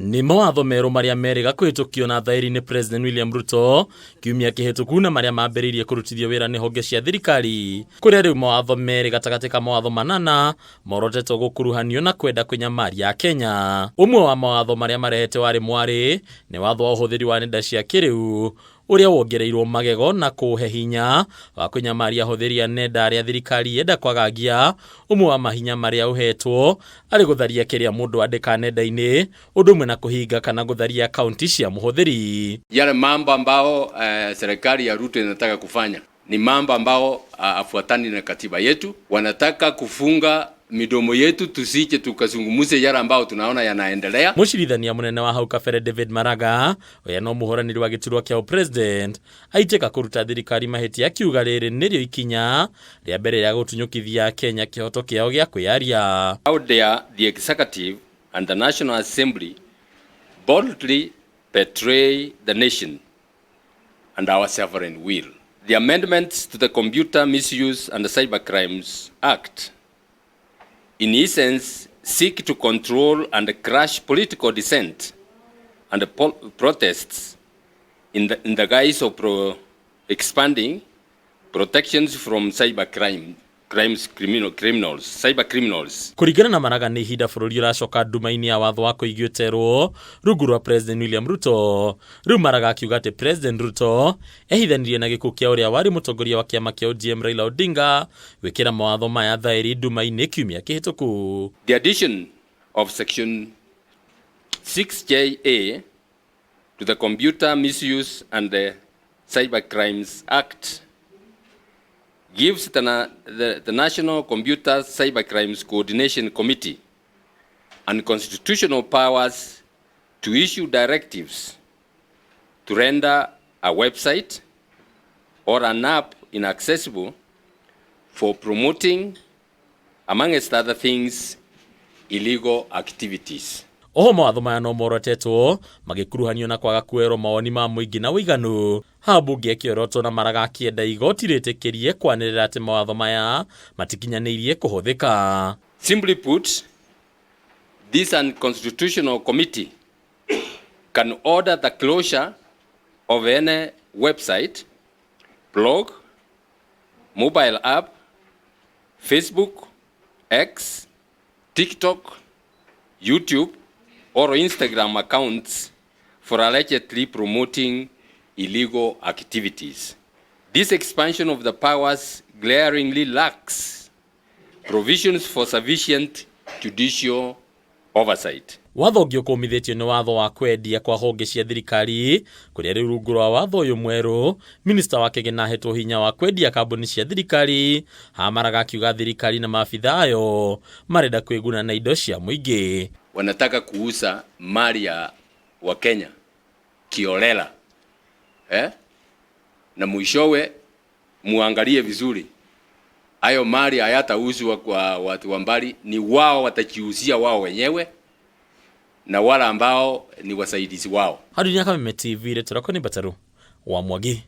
Nĩ mawatho merũ marĩa merĩga kũhĩtũkio na thaĩri nĩ President William Ruto kiumia kĩhĩtũku na marĩa mambĩrĩirie kũrutithio wĩra nĩ honge cia thirikari, kũrĩa rĩu mawatho merĩ gatagatĩ ka mawatho manana morotetwo gũkuruhanio na kwenda kwĩnyamaria Kenya. Ũmwe wa mawatho marĩa marehete warĩ mwarĩ nĩ watho wa ũhũthĩri wa nenda cia kĩrĩu ũrĩa wongereirwo magego na kũũhe hinya wa kũnyamaria ahũthĩri a nenda arĩa thirikari yenda kwagagia. Ũmwe wa mahinya marĩa ũhetwo arĩ gũtharia kĩrĩa mũndũ andĩka nenda-inĩ, ũndũ ũmwe na kũhinga kana gũtharia akaunti cia mũhũthĩri. Yale mambo ambao serikali ya Ruto inataka kufanya ni mambo ambao afuatani na katiba yetu. Wanataka kufunga midomo yetu tusije tukazungumuze yale ambao tunaona yanaendelea. Mũcirithania mũnene wa hau kabere David Maraga, ũrĩa no mũhũranĩri wa gĩturwa kĩa president, aitĩka kũruta thirikari mahĩtia akiuga rĩrĩ nĩrĩo ikinya rĩa mbere rĩa gũtunyũkithia Kenya kĩhoto kĩao gĩa kwĩyaria. How dare the executive and the National Assembly boldly betray the nation and our sovereign will. The amendments to the Computer Misuse and Cybercrimes Act, in essence, seek to control and crush political dissent and protests in the guise of expanding protections from cybercrime crimes criminal, criminals cyber criminals. Kũringana na Maraga, nĩ ihinda bũrũri ũracoka nduma-inĩ ya watho wa kũigĩterwo rungu rwa President William Ruto. Rĩu Maraga akiuga atĩ President Ruto ehithanirie na gĩkuũ kĩa ũrĩa warĩ mũtongoria wa kĩama kĩa ODM Raila Odinga gwĩkĩra mawatho maya thaĩri nduma-inĩ kiumia kĩhĩtũku. The addition of section 6JA to the Computer Misuse and the Cybercrimes Act gives the National Computer Cybercrimes Coordination Committee unconstitutional powers to issue directives to render a website or an app inaccessible for promoting, amongst other things, illegal activities. Oho mawatho maya no morotetwo magĩkuruhanio na kwaga kuoerwo mawoni ma mũingĩ na ũiganu, haha mbunge ĩkĩorotwo na Maraga akĩenda igoti rĩtĩkĩrie kwanĩrĩra atĩ mawatho maya matikinyanĩirie kũhũthĩka. Simply put, this unconstitutional committee can order the closure of any website, blog, mobile app, Facebook, X, TikTok, YouTube, or Instagram accounts for allegedly promoting illegal activities. This expansion of the powers glaringly lacks provisions for sufficient judicial oversight. Watho ũngĩ ũkũmithĩtio nĩ watho wa kwendia kwa honge cia thirikari, kũrĩa rĩu rungu rwa watho ũyũ mwerũ minista wa kĩgĩna ahetwo hinya wa kwendia kambuni cia thirikari. Haha Maraga akiuga thirikari na maabitha ayo marenda kwĩguna na indo cia mũingĩ. Wanataka kuuza mali ya Wakenya kiholela, eh? Na mwishowe muangalie vizuri, hayo mali hayatauzwa kwa watu wa mbali, ni wao watajiuzia wao wenyewe na wale ambao ni wasaidizi wao. Handũ-inĩ ya Kameme TV, rĩtwa rĩakwa nĩ Mbataru wa Mwangi.